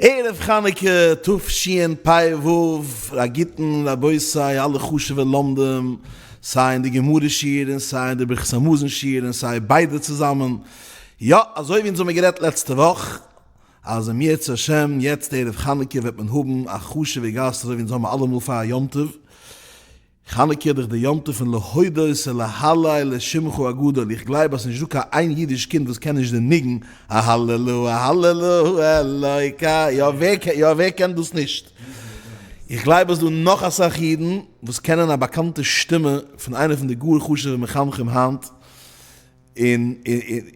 ערב חנוכה תשפ"ו, א גוטן רבותי אלע חשוב'ע לומדים, סיי אין די גמרא שיעור און סיי אין די ברכת המזון שיעור און סיי ביידע צוזאמען, יא אזוי ווי אונז האמיר גערעדט לעצטע וואך אז אם ירצה השם יעצט ערב חנוכה וועט מען האבן א חשוב'ע גאסט אזוי ווי אונז האבן אלעמאל פאר א יום טוב, חנוכה איז דאך די יום טוב פון להודות ולהלל לשמך הגדול, איך גלייב אז ס'נישט דא קיין איין אידיש קינד וואס קען נישט די ניגון אהללו אהללו אלוקי, יא ווער קען יא ווער קען דאס נישט? איך גלייב אז דא נאך אסאך אידן וואס קענען א באקאנטע שטימע פון איינע פון די גאר חשוב'ע מחנכים היינט, און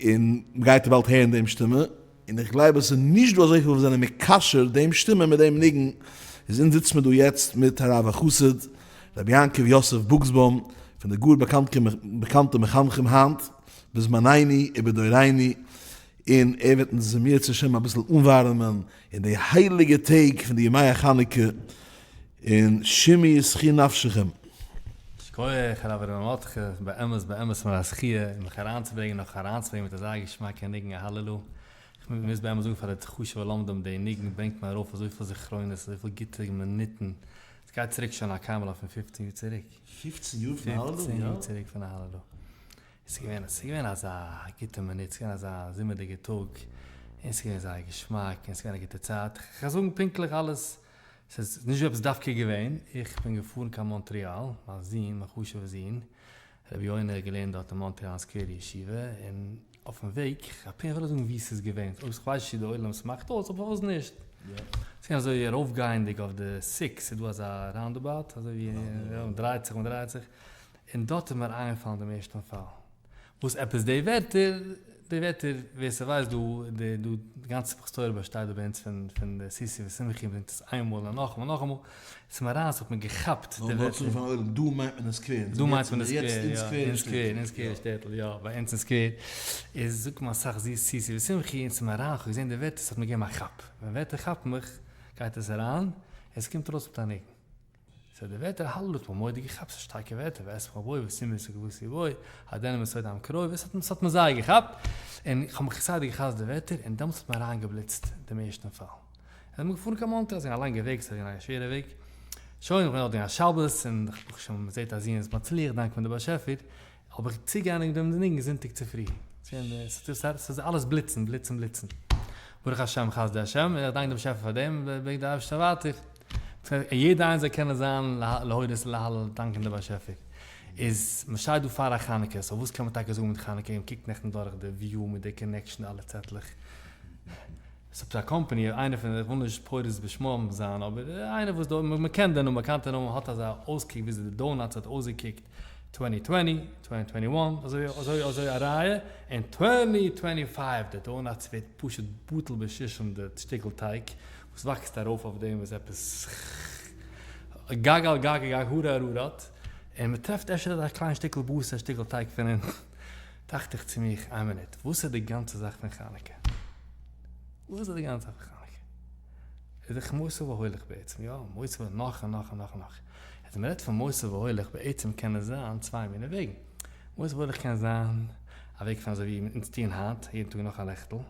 און מ'גייט באלד הערן דעם שטימע, און איך גלייב אז ס'איז נישט דא אזויפיל וואס זענען מקשר דעם שטימע מיט דעם ניגון, איז אונז זיצט מיר דא יעצט מיט הרב החסיד רבי יעקב יוסף בוקסבוים פון די גאר באקאנטע מחנכים היינט בזמנינו ובדורינו, און ער וועט אונז אם ירצה השם אביסל אנווארעמען אין די הייליגע טעג פון די ימי החנוכה, און שמעו ושחו נפשכם. שכוח הרב ר' מרדכי, באמת באמת מיר א זכיה מיך אריינצוברענגען נאך אריינצוברענגען מיט אזא געשמאקע ניגון אהללו, איך מוז באמת זאגן פאר די חשוב'ע לומדים די ניגון ברענגט מיר ארויף אזויפיל זכרונות אזויפיל גוטע מינוטן, עס גייט צוריק שוין א קיימא לן פון פופצן יאר צוריק. פופצן יאר פון אהללו? פופצן יאר צוריק פון אהללו. עס איז געווען עס איז געווען אזא גוטע מינוט, עס איז געווען אזא זומערדיגע טאג, און עס איז געווען זייער געשמאק, און עס איז געווען א גוטע צייט, כ'קען זאגן פונקטליך אלעס ס'איז נישט ווי עפעס דווקא געווען, איך בין געפארן קיין מאנטריאל, מיין זון, מיין חשוב'ער זון, רבי יונה האט געלערנט דארט אין מאנטריאל אין סקווערע ישיבה, און אויפן וועג, כ'האב כ'וויל זאגן וואו ס'איז געווען, אויב כ'ווייס נישט צו די עולם ס'מאכט אויס, אבער פארוואס נישט? ס'איז געווען אזוי ארויפגייענדיג אויף די six, ס'איז דא אזא roundabout, אזוי ווי מ'דרייט זיך מ'דרייט זיך, און דארט איז מיר איינגעפאלן דעם ערשטן פאל. וואס עפעס די ווערטער, די ווערטער, ווער ס'ווייסט דא, די דא, די גאנצע שמחת תורה באשטייט דא ביי אונז פון פון די שישי ושמחי, מ'זינגט עס איינמאל און נאכאמאל און נאכאמאל, ס'איז מיר אריין, ס'האט מיר געכאפט די ווערטער. נאר פארן עולם, דא מיינט מען אין סקווער, דא מיינט מען אין סקווער, יא, אין סקווער, אין סקווער שטעטל, יא, ביי אונז אין סקווער איז זאגט מען אסאך שישי ושמחי, און ס'איז מיר אריין, כ'האב געזען די ווערטער, ס'האט מיר געגעבן א כאפ, ווען ווערטער כאפן מיך, גייט עס אריין, און ס'קומט ארויס מיט א ניגון. סאו די ווערטער הלל האט מיר מורא'דיג געכאפט, ס'איז שטארקע ווערטער, ואשמחה בו ואשימה תקותי בו, אעודנו בסוד עם קרוב, עס האט מיר זייער געכאפט, און איך האב מיך כסדר גע'חזר'ט די ווערטער, און דעמאלטס האט מיר אריינגעבליצט דעם ערשטן פאל. און כ'בין געפארן קיין מאנטריאל, ס'איז געווען א לאנגע וועג, ס'איז געווען א שווערע וועג, שוין, איך בין דארט געווען א שבת, און ברוך השם מ'זעט אז זון איז מצליח, דאנק מען די באשעפער, האב איך צוגעענדיגט דעם ניגון זונטאג צופרי, ס'איז אלעס בליצן בליצן בליצן, ברוך השם חסדי השם, און איך דאנק דעם באשעפער פאר דעם, בעט די אייבערשטער ווייטער, און יעדער איינער זאל קענען זיין להודות ולהלל דאנקען די באשעפער, איז מ'שטייט דא פאר א חנוכה, so וואס קען מען טאקע זאגן מיט חנוכה, און קוקט נעכטן דורך די view מיט די connection אלע צעטלעך, ס'איז א קאמפאני, איינער פון, איך וויל נישט פורס בשמם זיין, אבער איינער וואס מ'קען די נאמען, באקאנטע נאמען, האט אזא אויסקוק וויאזוי די donuts האט אויסגעקוקט twenty twenty, twenty twenty one, אזוי אזוי אזוי א רייע, און twenty twenty five די donuts ווערט פשוט בטל בשישים די שטיקל טייג וואס וואקסט ארויף אויף דעם איז עפעס גג על גג גג הרה אררט, און מ'טרעפט אפשר אזא קליין שטיקל בשר שטיקל טייג פון אונטן, טראכט איך צו מיך איין מינוט, וואס איז די גאנצע זאך פון חנוכה? וואס איז די גאנצע זאך פון חנוכה? איז דאך מוסיף והולך בעצם, יא? מוסיף נאך און נאך און נאך און נאך. אז מען רעדט פון מוסיף והולך בעצם קען עס זיין צוויי מיני וועגן. מוסיף והולך קען זיין א וועג פון אזוי ווי אונז טוען היינט, יעדן טאג נאך א לעכטל. עס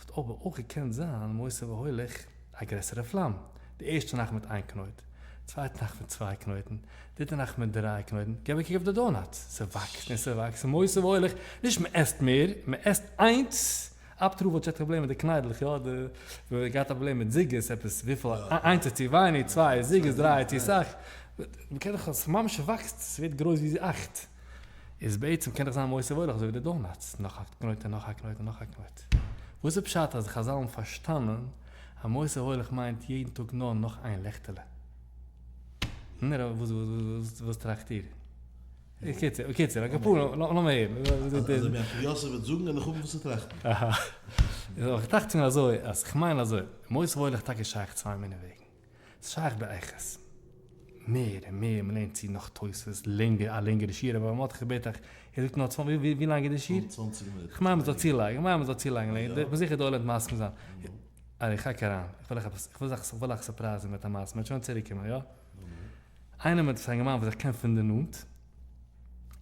האט אבער אויך געקענט זיין מוסיף והולך א גרעסערע פלאם. די ערשטע נאכט מיט איין קנויט, צווייטע נאכט מיט צוויי קנויטן, דריטע נאכט מיט דריי קנויטן, געב א קוק אויף די donuts, ס'וואקסט און ס'וואקסט, מוסיף והולך, נישט מ'עסט מער, מ'עסט איינס, אפטער וואלט געהאט א פראבלעם מיט די קניידלעך יא די וואלט געהאט א פראבלעם מיט זוגות עפעס וויפיל איינס איז צו ווייניג צוויי איז זוגות דריי איז צו סאך מ'קען דאך עס ממש וואקסט ס'ווערט גרויס ווי אכט איז בעצם קען דאך זיין מוסיף והולך אזוי ווי די donuts נאך א קנויט און נאך א קנויט און נאך א קנויט וואס איז פשט אז חזל האבן פארשטאנען אז מוסיף והולך מיינט יעדן טאג נאר נאך איין לעכטעלע? וואס טראכט איר? בקיצור, בקיצור, על כל פנים, לאמיר הערן. אז רבי יעקב יוסף וועט זאגן וועל איך האבן וואס צו טראכטן. אהא. איך טראכט צו מיר אזוי, אז כ'מיין אזוי, מוסיף והולך טאקע שייך צוויי מיני וועגן. ס'איז שייך באיכות. מער און מער מ'לערנט צו נאך תוספות, לענגער, א לענגערע שיעור, אבער מרדכי בעט איך, ער זאגט נאר צוואנציג, ווי לאנג איז די שיעור? צוואנציג מינוט. כ'מיין מ'זאל צולייגן, כ'מיין מ'זאל צולייגן לענגער, כ'בין זיכער די עולם וועט מסכים זיין. ארי, כאק אריין, איך וויל אייך עפעס, איך וויל אייך surprise ן מיט א מעשה, מ'וועט שוין צוריקקומען, יא? איינער מיט א אינגערמאן וואס איך קען פון די נאנט, ער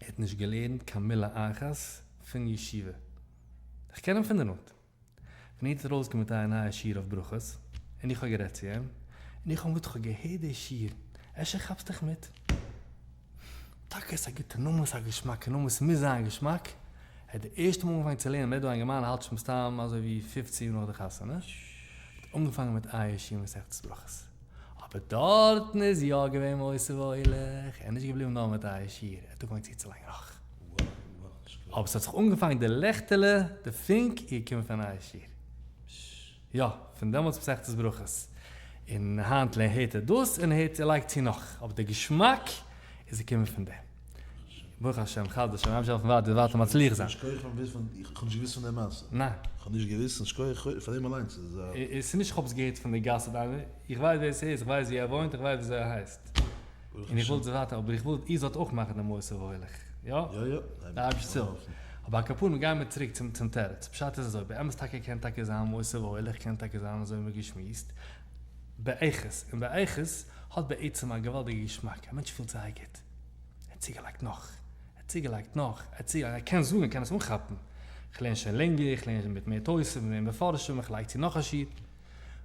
האט נישט געלערנט קיין מילה אחת פון ישיבה, איך קען אים פון די נאנט, ווען ער האט ארויסגעקומען מיט א נייע שיעור אויף ברכות, און איך האב גערעדט צו אים, און איך האב אים געזאגט איך האב געהערט די שיעור, אפשר כאפסט דיך מיט? טאקע ס'איז א גוטע נאמען, ס'איז א געשמאקע נאמען, ס'מוז זיין געשמאק, ער האט די ערשטע מאל אנגעפאנגען צו לערנען, מ'רעדט דא א אינגערמאן האלט שוין מסתם אזוי ווי פופצן יאר נאך די חתונה, האט אנגעפאנגען מיט אייער שיעור מסכת ברכות, אבער דארטן איז יא געווען מוסיף והולך, ער איז נישט געבליבן נאר מיט אייער שיעור, ער האט אנגעפאנגען צוצולייגן נאך. אבער ס'האט זיך אנגעפאנגען די לעכטעלע, די פונק איז געקומען פון אייער שיעור. יא, פון דעמאלטס מסכת ברכות. און היינט הערט ער דאס און הערט ער לייגט צו נאך, אבער די געשמאק איז געקומען פון דעם. ברוך השם, חסדי השם, אייבערשטער העלפן ווייטער ווייטער מצליח זיין. שכוח פארן וויסן, איך האב נישט געוויסט פון די מעשה. ניין. איך האב נישט געוויסט, און שכוח פאר דעם אליינס איז א. עס איז נישט איך האב עס געהערט פון די גאס אדער איינער, איך ווייס ווער עס איז, איך ווייס ווי ער וואוינט, איך ווייס וויאזוי ער הייסט. און איך וויל צו ווייטער, אבער איך וויל איר זאלט אויך מאכן די מוסר והולך. יא? יא יא. די אייבערשטער זאל העלפן. אבער על כל פנים גייען מיר צוריק צום צום תירוץ. פשט איז אזוי, באמת טאקע קען טאקע זיין מוסר והולך קען טאקע זיין אזוי ווי מ'האט געשמועסט, באיכות, און באיכות האט בעצם א געוואלדיגע געשמאק, א מענטש פילט זייער גוט, ער האט צוגעלייגט נאך, ער האט צוגעלייגט נאך, ער האט צוגעלייגט, ער קען זאגן, ער קען עס אנכאפן, כ'לערן שוין לענגער, איך לערן מיט מער תוספות, מיט מער מפרשים, איך לייג צו נאך א שיעור.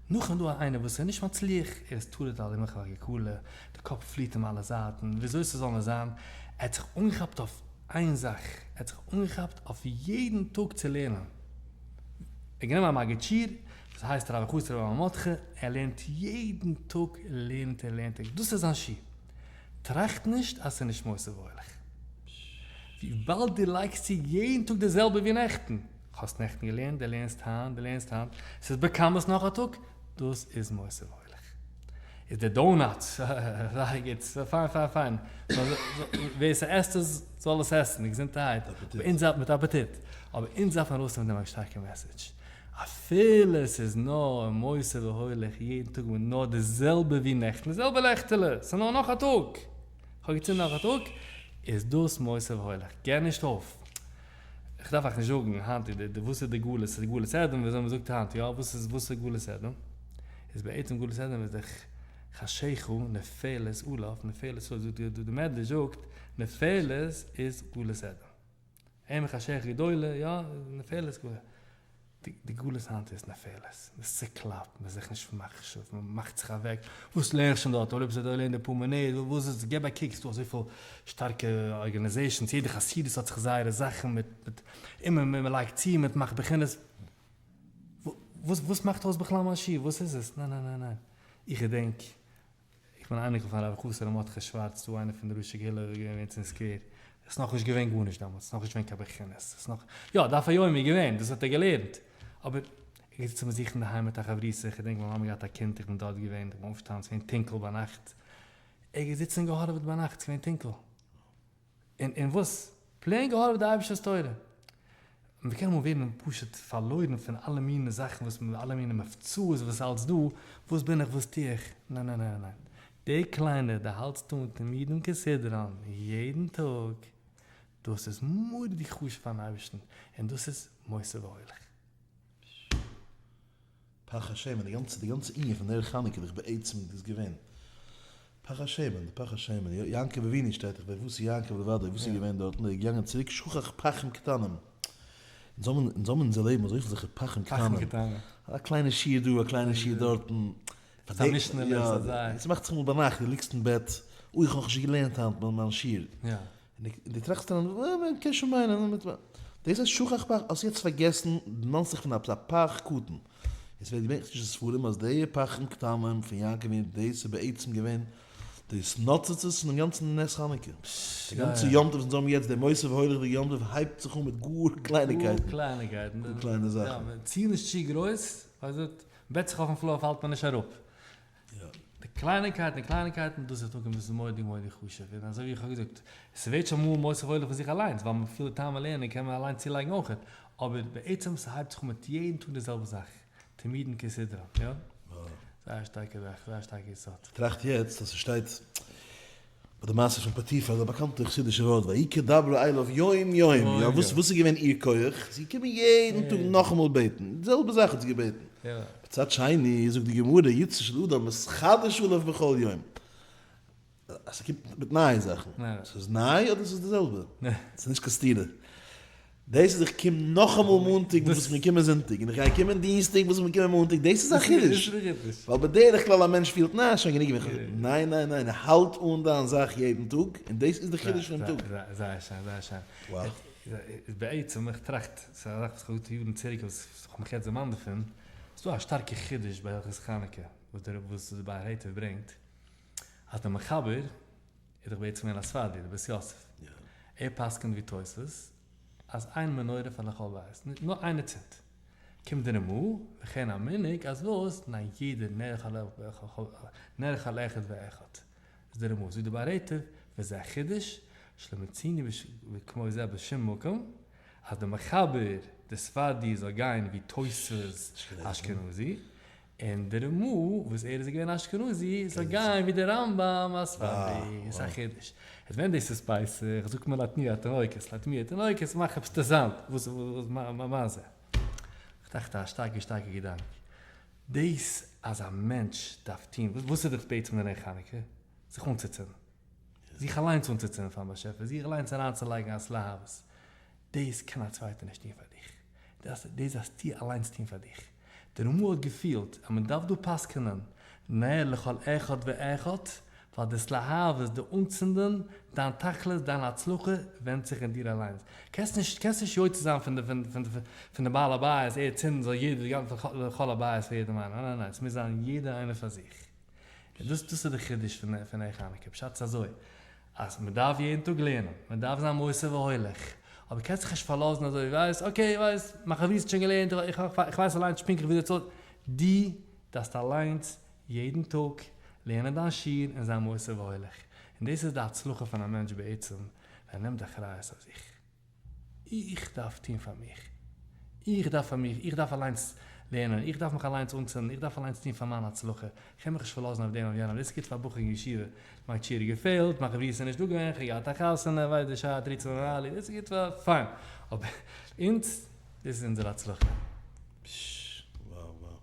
נאכדעם דא איינער וואס איז נישט מצליח, ער איז טרוד על עמך והגקולה, די קאפ פליט אים אלע זייטן, וויאזוי ס'זאל נאר זיין, ער האט זיך אנגעכאפט אויף איין זאך, ער האט זיך אנגעכאפט אויף יעדן טאג צו לערנען, ער האט גענומען א מגיד שיעור וואס הייסט רבי חסר רבי מרדכי, ער לערנט יעדן טאג לערנט ער לערנט ער, דאס איז זיין שיעור, טראכט נישט אז ס'איז נישט מוסיף והולך, וויבאלד דו לייגסט צו יעדן טאג די זעלבע ווי נעכטן, האסט נעכטן געלערנט, דו לערנסט היינט, דו לערנסט היינט, ס'איז בכמות נאך א טאג, דאס איז מוסיף והולך. איז די donuts, זייער גוט, פיין פיין פיין, ווער ס'עסט עס זאל עס עסן, געזונטערהייט, אבער אונז דארף מיט אפעטיט, אבער אונז דארף מען ארויסנעמען דעם א שטארקע message, אפילו ס'איז נאר מוסיף והולך יעדן טאג מיט נאר די זעלבע ווי נעכטן, די זעלבע לעכטעלע, ס'איז נאר נאך א טאג, כ'האב געצינדן נאך א טאג, איז דאס מוסיף והולך, געב נישט אויף. איך דארף אייך נישט זאגן היינט איז די וואס איז די גלות ס'איז גלות אדום ווי אזוי מ'זאגט היינט יא וואס איז וואס איז גלות אדום איז בעצם גלות אדום איז דאך חשיכה נופלת עליו נופלת עליו זאגט די די מדרש זאגט נופלת איז גלות אדום אם חשיכה גדולה יא נופלת גלות די גלות היינט איז נופלת, מ'איז צוקלאפט, מ'איז זיך נישט מחשיב, מ'מאכט זיך אוועק, וואס לערן איך שוין דארט, אויב זיי לערנען די פאר מינוט, וואס איז, געב א קוק, ס'דא אזויפיל שטארקע organizations, יעדע חסידות האט זיך זייערע זאכן מיט מיט און מ'לייגט צו, מ'מאכט בחינות, וואס וואס מאכט אויס בכלל מיין שיעור, וואס איז עס, ניין ניין ניין ניין, איך געדענק איך בין א אייניקל פון הרב חסר ר' מרדכי שווארץ דא איינער פון די ראשי קהילה איז געווען אין סקווער, עס איז נאכנישט געווען גארנישט דעמאלטס, עס איז נאכנישט געווען קיין בחינות, עס איז נאך, יא דף היומי איז געווען, דאס האט ער געלערנט, אבער ער געזיצן ביי זיך אינדערהיים מיט א חברותא, איך געדענק מיין מאמע געהאט א קינד איך בין דארט געווען, איך בין אויפגעשטאנען עס איז געווען טונקל ביינאכט, ער איז געזיצן און געהארעוועט ביינאכט, עס איז געווען טונקל. און און וואס? plain געהארעוועט די אייבערשטער'ס תורה. מען קען אמאל ווערן פשוט פארלוירן פון אלע מיני זאכן וואס מען אלע מיני מבצעות וואס אלץ דא, וואס בין איך וואס טו איך, ניין ניין ניין ניין, די קליינע די האלטסט אן תמידים כסדרן יעדן טאג, דאס איז מורא'דיג חשוב פארן אייבערשטן, און דאס איז מוסיף והולך. פך השמן, די גאנצע די גאנצע ענין פון נר חנוכה איז דאך בעצם דאס געווען פך השמן, די פך השמן, יא יעקב אבינו שטייט דאך ויבשר יעקב לבדו, וואס איז געווען דארטן, ער איז געגאנגען צוריק שכח פכים קטנים, אונז האבן אונז האבן אין אונזער לעבן אזויפיל זיכער פכים קטנים, א קליינע שיעור דא א קליינע שיעור דארטן, ס'איז א משנה'לע, ס'איז א. ס'מאכט זיך אמאל ביינאכט דו ליגסט אין בעט, אוי איך האב נאכנישט געלערנט היינט מיין שיעור, און דו טראכסט אריין, מען קען שוין מיינען, דאס הייסט שכח פך, האסט יעצט פארגעסן, דערמאנסט זיך פון עפעס א פך קטן, עס ווערט געברענגט אין ספרים אז די פכים קטנים פון יעקב אבינו דאס איז בעצם געווען די התנוצצות פונעם גאנצן נס חנוכה, די גאנצע יום טוב וואס אונז האבן יעצט, דער מוסיף והולך'דיגע יום טוב הייבט זיך אן מיט גאר קלייניקייטן, גאר קלייניקייטן, גאר קליינע זאכן. צי נישט צו גרויס, בעט זיך אויפן floor פאלט מען נישט אראפ. די קלייניקייטן די קלייניקייטן דאס איז טאקע דאס איז מורא'דיג מורא'דיג חשוב, און אזוי ווי איך האב געזאגט, ס'ווערט שוין אמאל מוסיף והולך פון זיך אליינס, ווייל מען פילט טעם אין לערנען קען מען אליינס צולייגן אויכעט, אבער בעצם ס'הייבט זיך אן מיט יעדן טאג די זעלבע זאך, תמידין כסדרן, יא? זייער שטארקע זאך, זייער שטארקע יסוד. כ'טראכט יעצט אז ס'שטייט ביי די מעשה פון פוטיפר, אזא באקאנטע חסידישע ווארט, ויהי כדברה אליו יום יום, יא, וואס וואס איז געווען איר כח? זי איז געקומען יעדן טאג נאכאמאל בעטן, די זעלבע זאך האט זי געבעטן. מצד שני זאגט די גמרא, יצרו של אדם מתחדש עליו בכל יום, אז ס'קומט מיט נייע זאכן, ס'איז ניי אדער ס'איז די זעלבע? ס'איז נישט קיין סתירה. דאס איז איך קום נאכאמאל מאנטאג וואס איך בין געקומען זונטאג, און איך גיי קומען דינסטאג וואס איך בין געקומען מאנטאג, דאס איז א חידוש, ווייל בדרך כלל א מענטש פילט ניין שוין גענוג געווען, ניין ניין ניין האלט אן דיין זאך יעדן טאג, און דאס איז די חידוש פונעם טאג. זייער שיין זייער שיין. בעצם איך טראכט, ס'איז א זאך וואס איך האב געזאגט יארן צוריק וואס איך האב מיך יעצט דערמאנט דערפון, ס'איז דא א שטארקע חידוש ביי הלכות חנוכה וואס דער וואס דער באר היטב ברענגט, אז דער מחבר איז דאך בעצם געווען א ספרדי, דער בית יוסף, ער פסק'נט ווי תוספות אז איין מנורה פאר לכל בית, נאר איינער צינדט. קומט דער רמ"א, וכן המנהג אז וואס, ניין יעדער נר לכל אחד ואחד. איז דער רמ"א, זאגט דער באר היטב, וזה חידוש, שלא מצינו כמו זה בשום מקום, אז דער מחבר דער ספרדי זאל גיין ווי תוספות אשכנזי, און די רמ"א וואס ער איז געווען אשכנזי זאל גיין ווי די רמב"ם א ספרדי, איז א חידוש. יעצט ווען דאס איז פסח זאגט מען להתניע תינוקות, להתניע תינוקות מאך עפעס אינטערעסאנט, וואס מה זה? כ'טראכט א שטארקע שטארקע געדאנק, דאס אז א מענטש דארף טון, וואס איז די בעצם די נר חנוכה? זיך אנצוצינדן, זיך אליינס אנצוצינדן פארן באשעפער, זיך אליינס אריינצולייגן א התלהבות, דאס קען א צווייטער נישט טון פאר דיך, דאס דארפסטו אליינס טון פאר דיך. דער רמ"א האט געפילט אז מען דארף דא פסק'נען נר לכל אחד ואחד, ווייל די התלהבות, די אנצינדען, דיין תכלית, דיין הצלחה, ווענדט זיך אין דיר אליינס. קענסט נישט קענסט נישט יוצא זיין פון די פון די בעל הבית, ער צינדן זאל יעדער לכל הבית פאר יעדעם איינעם, ניין ניין ניין, עס מוז זיין יעדער איינער פאר זיך. און דאס דאס איז די חידוש פון פון נר חנוכה, פשט איז אזוי, אז מען דארף יעדן טאג לערנען, מען דארף זיין מוסיף והולך, אבער קענסט זיך נישט פארלאזן אזוי, ווייסט, okay, ווייסט, מיין חברותא האט שוין געלערנט, איך ווייס אליינס נישט פונקטליך וויאזוי צו, דו דארפסט אליינס יעדן טאג לערנען דיין שיעור און זיין מוסיף והולך, און דאס איז די הצלחה פון א מענטש בעצם, ווען ער נעמט אחריות אויף זיך. איך דארף טון פאר מיך, איך דארף פאר מיך, איך דארף אליינס לערנען, איך דארף מיך אליינס אנצינדן, איך דארף אליינס טון פאר מיין הצלחה, איך קען מיך נישט פארלאזן אויף דעם אויף יענעם, דאס איז גוט פאר בחורים אין ישיבה, מיין שיעור געפעלט, מיין חברותא איז נישט דא געווען, איך האב געהאט א חתונה, ווייס די שעה תריצים און אלע, דאס איז גוט פאר, פיין, אבער אונז, דאס איז אונזער הצלחה. פששש, וואו וואו.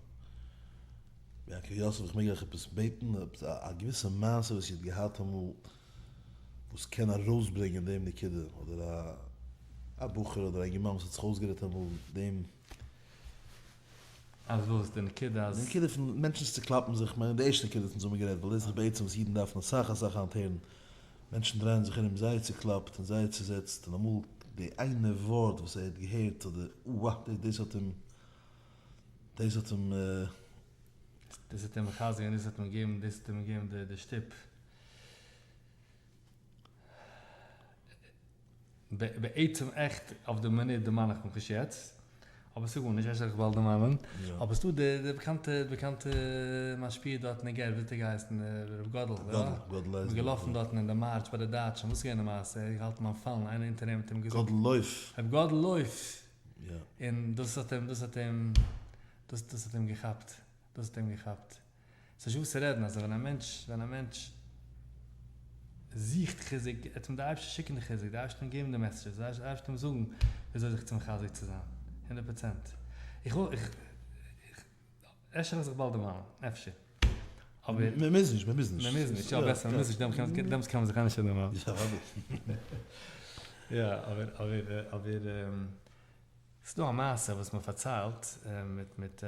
יעקב יוסף איך מעג אייך עפעס בעטן, א געוויסע מעשה וואס איר האט געהאט אמאל וואס קען ארויסברענגען דעם נקודה, אדער א א בחור אדער א אינגערמאן וואס האט זיך אויסגערעדט אמאל דעם. אז וואס? די נקודה אז. די נקודה פון מענטשן צוקלאפן זיך, כ'מיין די ערשטע נקודה וואס אונז האבן גערעדט, ווייל דאס איז בעצם וואס אידן דארפן אסאך אסאך היינט הערן, מענטשן דרייען זיך ארום זייער צוקלאפט און זייער צוזעצט, און אמאל די איינע ווארט וואס ער האט געהערט אדער אוה דאס האט אים דאס האט אים. דאס האט אים מחזק געווען, דאס האט אים געגעבן, דאס האט אים געגעבן די שטופ. בעצם עכט אויף די מינוט דערמאן איך מיך נישט יעצט, אבער ס'איז גארנישט, אפשר וועל איך באלד דערמאנען. אבער ס'דא די די באקאנטע די באקאנטע משפיע דארטן אין גער, ווי האט ער געהייסן? ר' גאדל, יא? מ'איז געלאפן דארטן אין די מארטש ביי די דייטשן, וואס איז געווען די מעשה? ער האט געהאלטן ביים פאלן, איינער אונטער אים האט אים געזאגט. גאדל לויף! ר' גאדל לויף! און דאס האט אים דאס האט אים דאס דאס האט אים געכאפט, דאס האט אים געכאפט. ס'איז נישט וואס צו רעדן אז ווען א מענטש ווען א מענטש זוכט חיזוק וועט אים דער אייבערשטער שיקן די חיזוק, דער אייבערשטער אים געבן די messages, דער אייבערשטער אים זאגן וויאזוי זיך צו מחזק צו זיין, הונדערט פראצענט. איך וויל איך אפשר וועל איך זיך באלד דערמאנען, אפשר. אבער. מען מוז נישט, מען מוז נישט. מען מוז נישט, יא בעסער מען מוז נישט, דעמאלטס קען מען זיך ענדערש דערמאנען. יא אוודאי. יא אבער אבער אבער. ס'איז דא א מעשה וואס מען פארציילט מיט מיט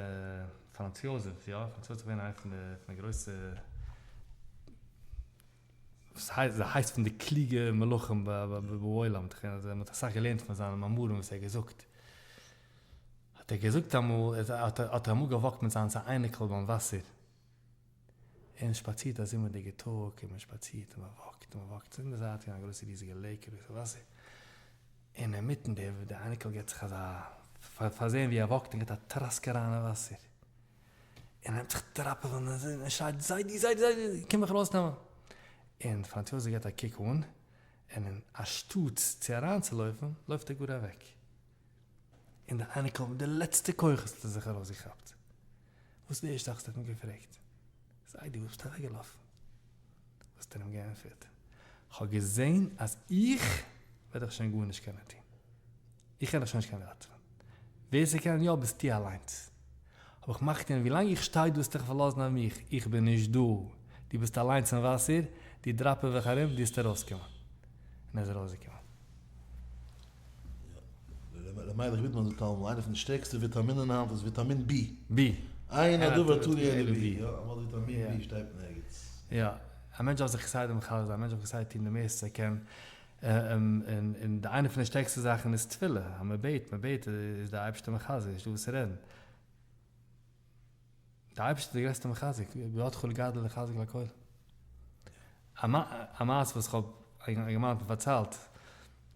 פראנץ יוזעף, יא, פראנץ יוזעף איז געווען איינער פון די פון די גרויסע, ס'הייסט הייסט פון די קלוגע מלכים בעולם, מען האט אסאך געלערנט פון זיינע מאמרים וואס ער האט געזאגט, האט ער געזאגט אמאל, האט ער אמאל געוואקט מיט זיינס א אייניקל ביים וואסער, און שפאצירט א זומערדיגע טאג, און מען שפאצירט און מען וואקט און מען וואקט, אין די זייט איז געווען א גרויסע ריזיגע lake, א גרויסע וואסער, און אינמיטן די די אייניקל געט זיך אזא פארזעהן ווי ער וואקט און געט א טראסק אריין אין וואסער, און ער נעמט זיך דראפעווען און ער שרייט זיידי זיידי זיידי קום מיך ארויסנעמען, און פראנץ יוזעף געט א קוק אן, און אנשטאטס צו אריינצולויפן לויפט ער גאר אוועק, און די אייניקל מיט די לעצטע כוחות האט ער זיך ארויסגעכאפט, וואס איז די ערשטע זאך וואס ער האט אים געפרעגט? זיידי וואס ביסטו אוועקגעלאפן? וואס האט ער אים געענטפערט? כ'האב געזען אז איך וועל דיך שוין גארנישט קענען טון, איך קען דיך שוין נישט קענען ראטעווען, ווער ס'קען יא ביסטו אליינס, האב איך מחליט געווען ווילאנג איך שטיי דא וועסטו דיך פארלאזן אויף מיך, איך בין נישט דא, דו ביסט אליינס אין וואסער, דו דראפע דיך ארום, דו וועסט ארויסקומען. און ער איז ארויסגעקומען. יא, דער רבי. ר' מיילעך ביטמאן זאגט אלעמאל, איינע פון די שטערקסטע וויטאמינען היינט איז וויטאמין בי. בי. אין הדבר תלוי אלא בי. יא, אמאל וויטאמין בי שטייט מען ערגעץ. יא, א מענטש דארף זיך כסדר מחזק זיין, א מענטש דארף כסדר טון די מערסטע ער קען, און די איינע פון די שטערקסטע זאכן איז תפילה, אז מען בעט, מען בעט איז דער אייבערשטער מחזק, נישטא וואס צו רעדן. דער אייבערשטער איז דער גרעסטער מחזק, בידך לגדל ולחזק לכל. א מעשה וואס כ'האב א אינגערמאן האט מיר פארציילט,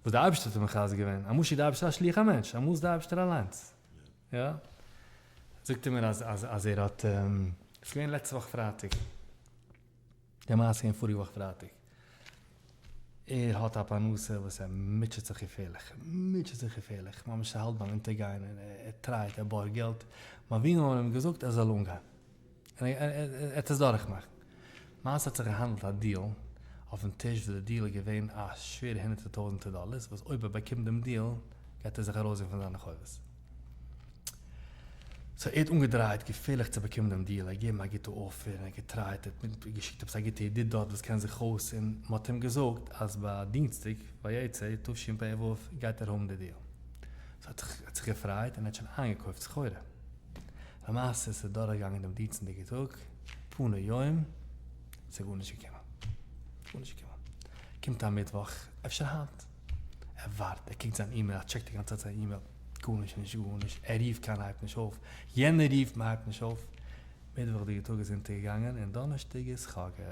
וואס דער אייבערשטער האט אים מחזק געווען, אמאל שיקט דער אייבערשטער א שליח א מענטש, אמאל איז דער אייבערשטער אליינס, יא, זאגט ער מיר אז אז אז ער האט, ס'איז געווען לעצטע וואך פרייטאג, די מעשה איז געווען פאריגע וואך פרייטאג, ער האט א פרנסה וואס ער מוטשעט זיך געפערליך, מוטשעט זיך געפערליך, ממש ס'האלט ביים אונטערגיין, און ער טרייט, ער בארגט געלט, מבינים האבן אים געזאגט ער זאל אנגיין, און ער וועט עס דורכמאכן. למעשה האט זיך געהאנדלט א דיעל אויפן טיש וואס די דיעל איז געווען א שווערע הונדערטער טויזענטער דאלערס וואס אויב ער באקומט דעם דיעל גייט ער זיך ארויסזעהן פון זיינע חובות. סאו ער האט אנגעדרייט געפערליך צו באקומען דעם דיעל, ער האט געגעבן א גוטע offer און ער האט געטרייט, ער האט געשיקט עפעס א גוטע ידיד דארט וואס קען זיך אויס און מען האט אים געזאגט אז ביי דינסטאג ויצא תשפ"ו גייט ער האבן די דיעל. סאו ער האט זיך געפרייט און ער האט שוין איינגעקויפט סחורה. למעשה ס'איז דורכגעגאנגען דעם דינסטאג'דיגע טאג, פנה יום, ס'איז גארנישט געקומען. גארנישט געקומען. קומט א מיטוואך, אפשר היינט. ער ווארט, ער קוקט זיין אימעיל, ער טשעקט די גאנצע צייט זיין אימעיל, גארנישט נישט גארנישט, ער רופט קיינער הייבט נישט אויף, יענער רופט מען הייבט נישט אויף. מיטוואכ'דיגע טאג איז אונטערגעגאנגען און דאנערשטאג איז חגא.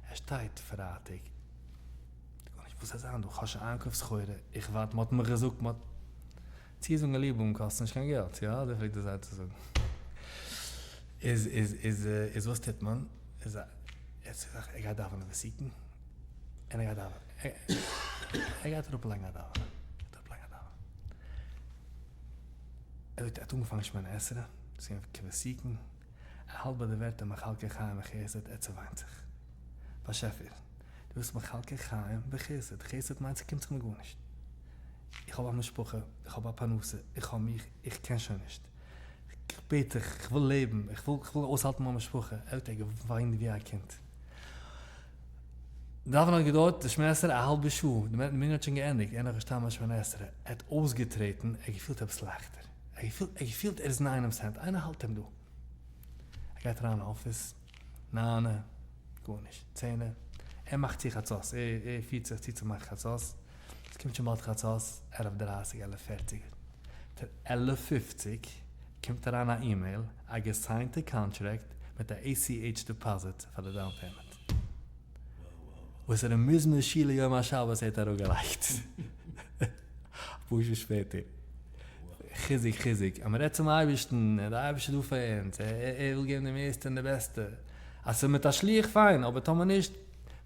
ער שטייט פרייטאג. גארנישט וואס זאל זיין דא, כ'האב שוין איינגעקויפט סחורה, איך ווארט, מ'האט מיך געזאגט, מ'האט. צוזאגן א ליבונג קאסט נישט קיין געלט, יא? אזוי פלעגט די זיידע זאגן. איז איז איז איז וואס טוט מען? איז ער ער גייט דאווענען ותיקין, און ער גייט דאווענען, ער גייט אראפלייגן א דאווענען, גייט אראפלייגן א דאווענען. ער זאגט ער האט אנגעפאנגען שמונה עשרה, ס'איז געווען ותיקין, ער האלט ביי די ווערטער מכלכל חיים וחסד, ער צעוויינט זיך. באשעפער, דו ביסט מכלכל חיים וחסד, חסד מיינט ס'קומט זיך מיר גארנישט. איך האב א משפחה, איך האב א פרנסה, איך האב מיך, איך קען שוין נישט. איך בעט דיך, איך וויל לעבן, איך וויל, איך וויל אויסהאלטן מיין משפחה. ער האט געוויינט ווי א קינד. דאווענען האט געדויערט די שמונה עשרה א האלבע שעה, די מנין האט שוין געענדיגט, ער איז נאך געשטאנען ביי שמונה עשרה, ער האט אויסגעטרעטן, ער האט געפילט עפעס לייכטער, ער האט געפילט, ער האט געפילט ער איז אין איינעמ'ס הענט, איינער האלט אים דא. ער גייט אריין אין אפיס, ניינע, גארנישט, צענע, ער מאכט צו חצות, ער פירט זיך צו צו מאכן חצות, עס קומט שוין באלד חצות, עלף דרייסיג, עלף פערציג, עלף פופציג, קומט אריין א אימעיל, א געסיינטע קאנטראקט מיט א ACH deposit פאר די down payment. וואס ער מזמור שיר ליום השבת האט אראפגעלייגט אפאר שעה שפעטער. חיזוק חיזוק, אז מען רעדט צום אייבערשטן, דער אייבערשטער איז דא פאר אונז, ער וויל געבן די מערסטע און די בעסטע. אז ס'איז מיט א שליח פיין, אבער טאמער נישט, מען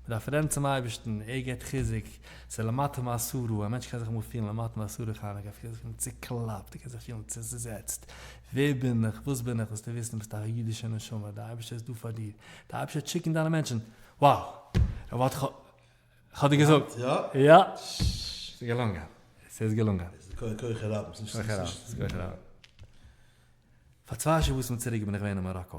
דארף רעדן צום אייבערשטן, ער געבט חיזוק, ס'איז למטה מעשרה, א מענטש קען זיך אמאל פילן למטה מעשרה חנוכה, ער קען זיך פילן צוקלאפט, ער קען זיך פילן צוזעצט, ווער בין איך, וואס בין איך, זאלסטו וויסן ביסט א אידישע נשמה, דער אייבערשטער איז דא פאר דיר, דער אייבערשטער וועט שיקן דיינע מענטשן, wow! ר' מרדכי, כ'האב דיר געזאגט! יא! ס'איז געלונגען! ס'איז געלונגען! ס'איז כח הרבים, ס'איז נישט. ס'איז כח הרבים. פאר צוויי שבתים צוריק בין איך געווען אין מאראקא.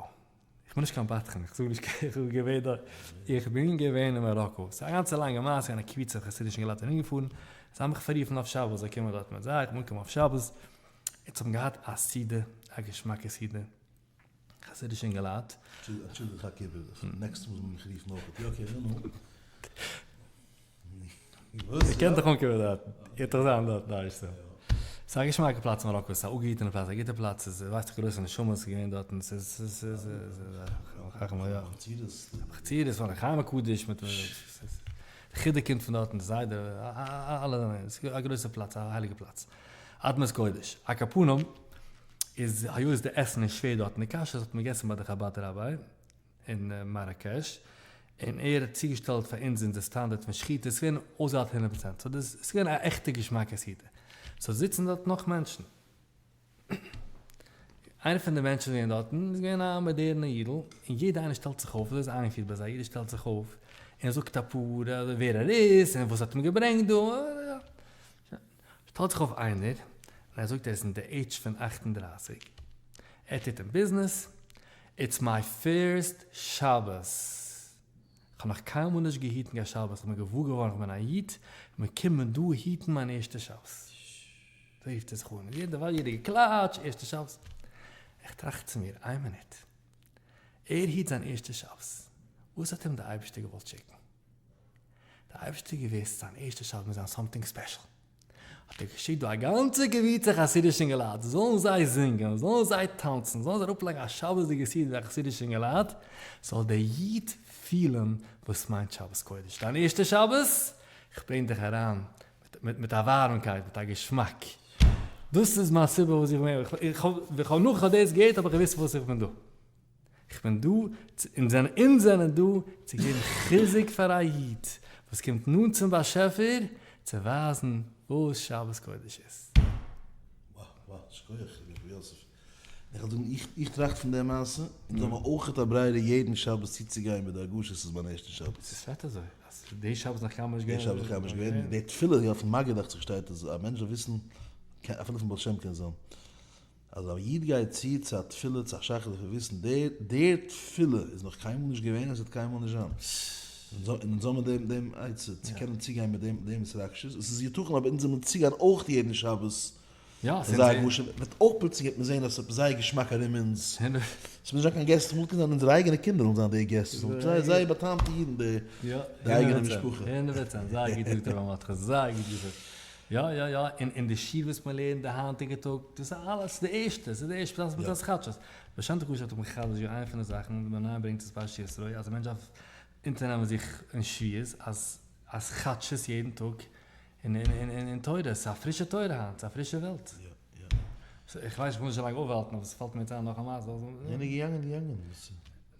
איך בין נישט קיין בדחן, איך זאג נישט איך בין געווען דארט, איך בין געווען אין מאראקא, ס'איז א גאנצע לאנגע מעשה, און א קבוצה חסידישע אינגעלייט זענען ארומגעפארן, זיי האבן מיך פאררופן אויף שבת, זיי קומען דארט מיט זיי, איך בין אנגעקומען אויף שבת, אונז האבן געהאט א סעודה, א געשמאקע סעודה, חסידישע אינגעלייט. אנטשולדיגט איך האק איבער, next מאל זאל מען מיך רופן אויך, יא okay נו נו. איר קענט דאך אנקומען דארט, איר וועט דאך זיין דארט ווייסטו. ס'איז א געשמאקע פלאץ מאראקא, ס'איז א אפגעהיטענע פלאץ, א גוטע פלאץ, ס'איז ווייסט איך גרויסע נשמות איז געווען דארטן, ס'איז ס'איז ס'איז חסידות, פון חיים הקדוש מיט חידא קומט פון דארטן, די זיידע, אלע זענען, ס'איז א גרויסע פלאץ, א הייליגע פלאץ. אדמת קודש. על כל פנים איז היות די עסן איז שווער דארט אין די כשרות האט מען געגעסן ביי די חבד ראביי, אין מאראקעש, און ער האט צוגעשטעלט פאר אונז אונזער סטאנדארט פון שחיטה, ס'איז געווען אויסגעהאלטן הונדערט פראצענט, סאו דאס איז געווען א עכטע געשמאקע סעודה. סאו זיצן דארט נאך מענטשן. איינער פון די מענטשן געווען דארטן איז געווען א מאדערנע אידל, און יעדער איינער שטעלט זיך אויף, אזוי איז איינגעפירט ביי זיי, יעדער שטעלט זיך אויף און זאגט אפאר ווער ער איז און וואס האט אים געברענגט דא. שטעלט זיך אויף איינער און ער זאגט ער איז אין די עידזש פון 38, ער טוט אין ביזנעס, it's my first שבת, כ'האב נאך קיינמאל נישט געהיטן קיין שבת, כ'בין געוואר געווארן כ'בין א איד, כ'בין געקומען דא היטן מיין ערשטע שבת. אזוי רופט ער זיך אן, יעדער ווייל יעדער געקלאטשט, ערשטע שבת. איך טראכט צו מיר, איין מינוט, ער היט זיין ערשטע שבת, וואס האט אים די אייבערשטער געוואלט שיקן? די אייבערשטער געוואוסט זיין ערשטע שבת מוז זיין something special, האט ער געשיקט דא א גאנצע קבוצה חסידישע אינגעלייט, זאלן זיי זינגען, זאלן זיי טאנצן, זאלן זיי אראפלייגן א שבת'דיגע סעודה ווי א חסידישע אינגעלייט, זאל דער איד פילן וואס מיינט שבת קודש, דיין ערשטע שבת, איך ברענג דיך אריין מיט א ווארעמקייט, מיט א געשמאק, דאס איז מיין סיבה וואס איך בין, איך האב נאך איך האב דאס געהערט האב איך געוואוסט פארוואס איך בין דא. איך בין דא, אונז זענען אונז זענען דא צו געבן חיזוק פאר א איד וואס קומט נאנט צום באשעפער, צו ווייזן וואס שבת קודש איז. וואו וואו, שכוח ר' יוסף. איך וועל זאגן, איך טראכט פון די מעשה, אונז האבן אויכעט א ברירה יעדן שבת צוצוגיין מיט די הרגשה ס'איז מיין ערשטע שבת. ס'איז פעט אזוי, אז די שבת נאך קיינמאל נישט געווען. די שבת נאך קיינמאל נישט געווען, די תפילה אויפן מגיד דאכט זיך שטייט אז א מענטש זאל וויסן, אפילו פון בעל שם קען זיין, אז א איד גייט צו צו א תפילה צו א שחרית דארף ער וויסן דער דער תפילה איז נאך קיינמאל נישט געווען און עס וועט קיינמאל נישט זיין. און אונז האבן דעם דעם עצה צו קענען צוגיין מיט דעם דעם התרגשות, עס איז יתכן אבער אונז זאל צוגיין אויך יעדן שבת אזא הרגשה, וועט אויך פלוצלינג וועט מען זען אז עס איז זייער געשמאק ארום אונז, עס מוז נישט זיין קיין געסט, אמאל קען זיין אונזערע אייגענע קינדער זאלן זיין די געסט, זייער זייער בא'טעמ'טע אידן די די אייגענע משפחה. הונדערט פראצענט, זייער גוט געזאגט ר' מרדכי, זייער גוט געזאגט. יא יא יא, און און די שיעור וואס מען לערנט די היינטיגע טאג, דאס איז אלעס די ערשטע, ס'איז די ערשטע, דאס איז חדשות. בעל שם טוב הקדוש האט מחדש געווען איינע פון די זאכן, ווי מען ברענגט עס פרשת יתרו, אז א מענטש דארף אונטערנעמען זיך אין שבועות אז אז חדשות יעדן טאג אין אין אין תורה, ס'איז א פרישע תורה היינט, ס'איז א פרישע וועלט. איך ווייס איך וויל נישט לאנג אויפהאלטן אבער ס'פאלט מיר יעצט איין נאך א מעשה. יענער געגאנגען געגאנגען.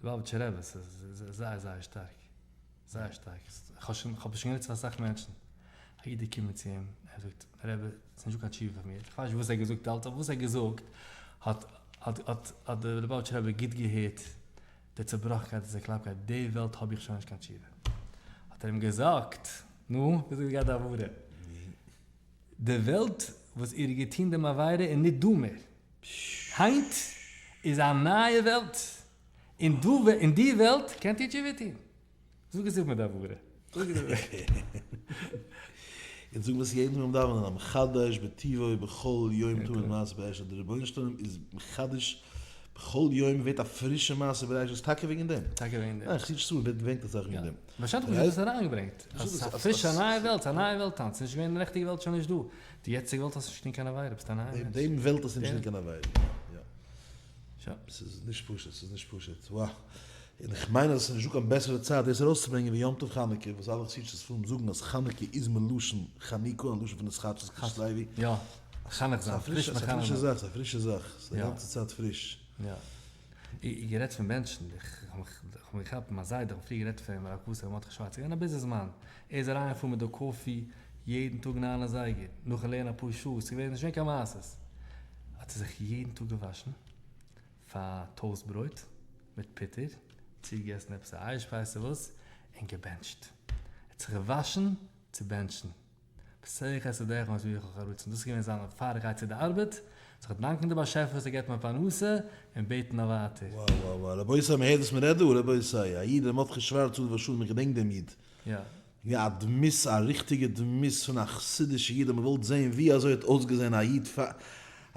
ליובאוויטשער רבי, ס'איז זייער זייער שטארק. זייער שטארק, כ'האב שוין כ'האב שוין גענוצט פאר אסאך מענטשן, א איד איז געקומען צו אים, ער זאגט, רבי, ס'איז נישטא קיין תשובה פאר מיר, כ'ווייס נישט וואס ער האט געזאגט אלץ, אבער וואס ער האט געזאגט האט האט האט האט דער ליובאוויטשער רבי גוט געהערט די צובראכנקייט און צעקלאפטקייט, די וועלט האב איך שוין נישט קיין תשובה. האט ער אים געזאגט, נו, וויאזוי גייט די הברה? די וועלט וואס איר האט געטון דעם עבירה איז נישט דא מער, היינט איז א נייע וועלט, און דא אין די וועלט קענט איר תשובה טון. זאג עס איך מיט די הברה. אונז זאגן עס יעדן טאג ביים דאווענען, המחדש בטובו בכל יום תמיד מעשה בראשית, דער רבונו של עולם איז מחדש בכל יום ווערט א פרישע מעשה בראשית, טאקע וועגן דעם. טאקע וועגן דעם. ניין, חסידישע ספרים ווערט געברענגט אסאך וועגן דעם. בעל שם טוב האט דאס אריינגעברענגט. אז ס'איז א פרישע א נייע וועלט, ס'איז א נייע וועלט היינט, ס'איז נישט געווען די נעכטיגע וועלט שוין נישט דא. די יעצטיגע וועלט האסט נישט געטון קיין עבירה, ביסט א נייע מענטש. דעם וועלט האסטו נישט געטון קיין עבירה. יא. ס'איז נישט פשוט, ס'איז נישט פשוט, וואו. און איך מיין אז עס איז נישטא קיין בעסערע צייט דאס ארויסצוברענגען ווי יום טוב חנוכה, וואס אלע חסידישע ספרים זאגן אז חנוכה איז מלשון חנוכה, א לשון פון התחדשות כסלו. יא, מחנך זיין, פריש מחנך זיין. ס'איז א פרישע זאך, ס'איז א פרישע זאך, ס'איז די גאנצע צייט פריש. יא. גערעדט פון בענטשן, איך האב מיך געכאפט, מיין זיידע, איך האב פריער גערעדט פון אים, הרב קאסער, ר' מרדכי שווארץ, איז געווען א ביזנעס מאן, ער איז אריינגעפארן מיט די coffee יעדן טאג ניין אזייגער, נאכן לערנען אפאר שעה, ס'איז געווען נישט געווען קיין מעשות, האט ער זיך יעדן טאג געוואשן פאר toast ברויט מיט פוטער, צוגעגעסן עפעס א אייערשפייז צו וואס, און געבענטשט. ער האט זיך געוואשן צו בענטשן. פותח את ידך ומשביע כל חי רצון, דאס איז געווען זיין פאר איך גיי צו די ארבעט, זיך דאנקען די באשעפער וואס ער געבט מיר פרנסה, און בעטן אויף ווייטער. וואו וואו וואו, רבותי מען הערט וואס מען רעדט דא, רבותי, א איד ר' מרדכי שווארץ עליו השלום איך געדענק דעם איד, יא. יא א דמות א ריכטיגע דמות פון א חסידישע איד אז מען וואלט זעהן ווי אזוי האט אויסגעזעהן א איד פאר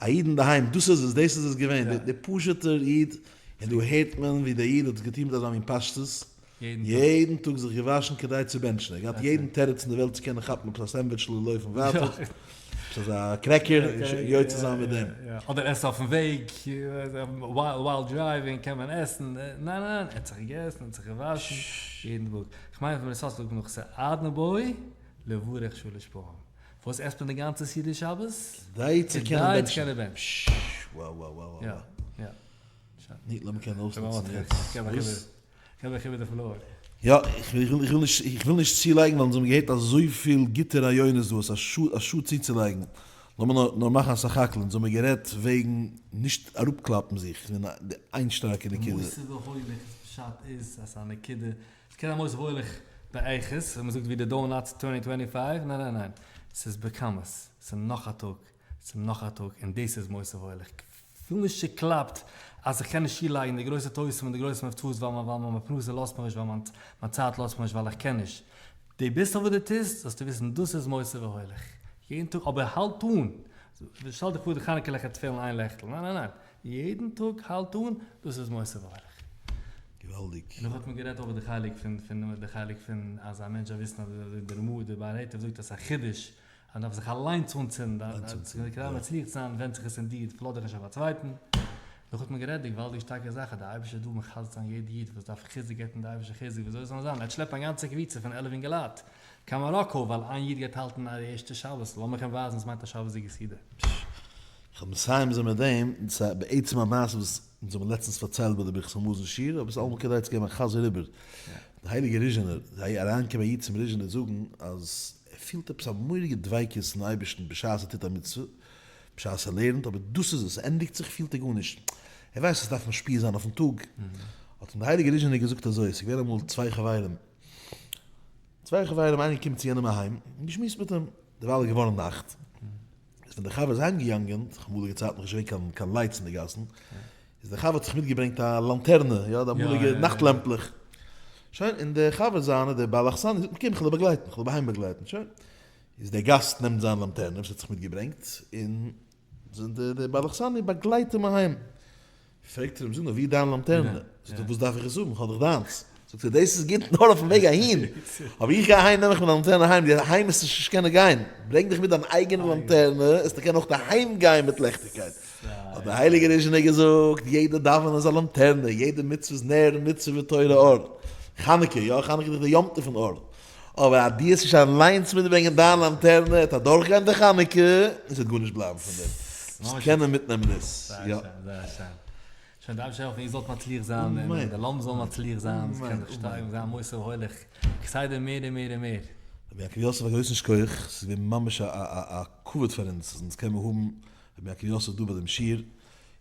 א איד אינדערהיים דאס איז עס דאס איז עס געווען דער פשוטער איד און דא הערט מען ווי דער איד האט עס געטון מיט אזא מין פשטות יעדן טאג זיך געוואשן כדי צו בענטשן ער האט געהאט יעדן תירוץ אין די וועלט צו קענען כאפן עפעס א סענדוויטשל און לויפן ווייטער עפעס אזא cracker און יוצא זיין מיט דעם. אדער עסן אויפן וועג, while driving קען מען עסן, ניין ניין ניין, ער האט זיך געגעסן, ער האט זיך געוואשן, יעדן טאג. כ'מיין פון ר' יששכר זאגט מען נאך סעדנה בוי לברך שלש פעמים. פארוואס עסט מען די גאנצע סעודה שבת? כדי צו קענען בענטשן. וואו וואו וואו וואו. יא יא. ני, לאמיר קענען אויסנוצן יעצט. וואס? געב איך איבער די floor. יא, איך וויל נישט, איך וויל נישט צולייגן ווייל אונז האבן געהערט אזויפיל גוטע רעיונות דא, עס איז א שאד צוצולייגן. לאמיר נאר נאר מאכן א סך הכל, אונז האבן גערעדט וועגן נישט אראפקלאפן זיך, פון די איין שטארקע נקודה. מוסיף והולך איז פשט איז אז ס'איז א נקודה, ס'קען זיין מוסיף והולך באיכות, ווען מ'זאגט ווי די donuts twenty twenty five, ניין ניין ניין, ס'איז בכמות, ס'איז נאך א טאג, ס'איז נאך א טאג, און דאס איז מוסיף והולך. כ'פיל נישט צוקלאפט אז איך קען נישט צולייגן די גרויסע טעותים און די גרויסע מבצעות ווייל מיין ווייל מיין פרנסה לאזט מיך נישט ווייל מיין מיין צייט לאזט מיך נישט ווייל איך קען נישט. די ביסל וואס דו טוסט זאלסטו וויסן דאס איז מוסיף והולך. יעדן טאג אבער האלט אן. שטעל דיך פאר די חנוכה לעכט וועט פעלן איין לעכטל, ניין ניין ניין, יעדן טאג האלט אן, דאס איז מוסיף והולך. געוואלדיג. און נאך האט מען גערעדט אויך די חלק פון פון די חלק פון אז א מענטש זאל וויסן אז די רמ"א די באר היטב זאגט אז ס'איז א חידוש אז מ'דארף זיך אליינס אנצינדן כדי מצליח צו זיין ווענדט זיך עס אין דיר, פארלאז דיך נישט אויף א צווייטן. נאך האט מען גערעדט די געוואלדיגע שטארקע זאך אז די אייבערשטער איז דא מחזק זיין יעדע איד וואס דארף חיזוק געבט אים די אייבערשטער חיזוק וויאזוי זאל זיין ער וועט שלעפן א גאנצע קבוצה פון 11 אינגעלייט קיין מאראקא ווייל איין איד גייט האלטן א ערשטע שבת לאמיך אים ווייזן וואס מיינט א שבת'דיגע סעודה. כ'וועל מסיים זיין מיט דעם, ס'איז בעצם א מעשה וואס אונז האבן לעצטנס פארציילט ביי די ברכת המזון שיעור, אבער ס'איז אלעמאל כדאי צו געבן א חזר איבער. דער הייליגער ריזשינער, איז אריינגעקומען א איד צום ריזשינער זאגן אז ער פילט עפעס א מורא'דיגע דביקות אין אייבערשטן בשעת ער טוט א מצוה, בשעת ער לערנט, אבער דאס איז עס, ס'ענדיגט זיך פילט ער גארנישט, ער ווייסט אז ס'דארף משפיע זיין אויפן טאג. האט אים דער הייליגער ריזשינער געזאגט אזוי, ס'איז געווען אמאל צוויי חברים, צוויי חברים איינער געקומען צו יענעם אהיים און געשמועסט מיט אים, דערווייל איז געווארן נאכט, איז ווען דער חבר איז אהיים געגאנגען, ס'איז אמאליגע צייטן נאך נישט געווען קיין קיין lights אין די גאסן, איז דער חבר האט זיך מיטגעברענגט א לאנטערנע, יא די אמאליגע נאכט לעמפלעך, שוין, און דער חבר זיינער דער בעל אכסניא זאגט אים קום איך וועל דיר באגלייטן, איך וועל דיר אהיים באגלייטן, שוין, איז דער גאסט נעמט זיין לאנטערנע וואס ער האט זיך מיטגעברענגט, און דער בעל אכסניא באגלייט אים אהיים. פרעגט ער אים, זאג נאר, ווי איז דיין לאמטערנע? זאגט ער, וואס דארף איך עס האבן, איך האב דאך דיינס. זאגט ער, דאס איז גוט נאר אויפן וועג אהין, אבער איך גיי אהיים נעם איך מיין לאמטערנע אהיים, די אהיים וועסטו נישט קענען גיין, ברענג דיך מיט דיין אייגענע לאמטערנע, וועסטו קענען אויך אהיים גיין מיט לעכטיגקייט. האט דער הייליגער ריזשינער געזאגט, יעדע דאווענען איז א לאמטערנע, יעדע מצוה איז נר מצוה ותורה אור. חנוכה, יא, חנוכה איז דאך די יום טוב פון אור. אבער אז דו וועסט נישט אליינס מיטברענגען דיין לאמטערנע וועט אדורכגיין די חנוכה און ס'וועט גארנישט בלייבן פון דעם. זאלסט קענען מיטנעמען דאס. זייער שיין, זייער שיין. שוין די אייבערשטער העלפן איר זאלט מצליח זיין און די לאמפ זאל מצליח זיין, ס'קען זיך שטארקן זיין מוסיף והולך כסדר מער און מער און מער. רבי יעקב יוסף א גרויסן שכוח, ס'איז געווען ממש א א כבוד פאר אונז אז אונז קען מיר האבן רבי יעקב יוסף דא ביי דעם שיעור,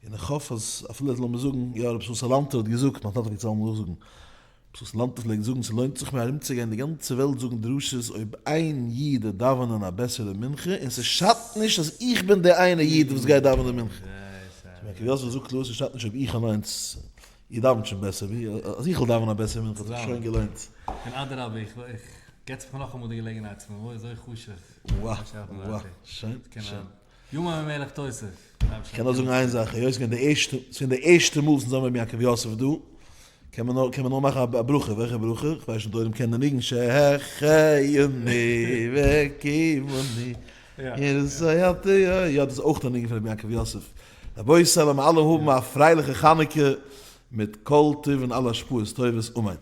און איך האף אז אפילו לאמיר זאגן, יא רבי ישראל סאלאנטער האט געזאגט, מיין טאטע פלעגט עס אלעמאל נאכזאגן, וואס סאלאנטער פלעגט זאגן, ס'לוינט זיך מיר ארומצוגיין די גאנצע וועלט זאגן דרשות אויב איין איד וועט דאווענען א בעסערע מנחה, און ס'שאדט נישט אז איך בין דער איינער איד וואס גייט דאווענען מנחה. רבי יעקב יוסף זאגט קלאר, ס'שאדט נישט אויב איך אליינס, איר דאווענט שוין בעסער ווי, אז איך וועל דאווענען א בעסערע מנחה האט זיך שוין געלוינט. און אדרבה, איך געטס מיך נאכאמאל די געלעגנהייט, ס'איז מיר אזוי חשוב. וואו, וואו, שיין, שיין. יומא ממלך תוסף. כ'קען נאר זאגן איין זאך, היות ס'געווען די ערשטע, ס'געווען די ערשטע מאל וואס אונז האבן רבי יעקב יוסף דא, קען מען נאר, קען מען נאר מאכן א ברכה, וועלכע ברכה? כ'ווייס נישט אויב די עולם קען די ניגון שהחיינו וקיימנו יא, דאס איז אויך א ניגון פון רבי יעקב יוסף. רבותי לאמיר אלע האבן א פרייליכע חנוכה מיט כל טוב און אלע השפעות טובות, אמן.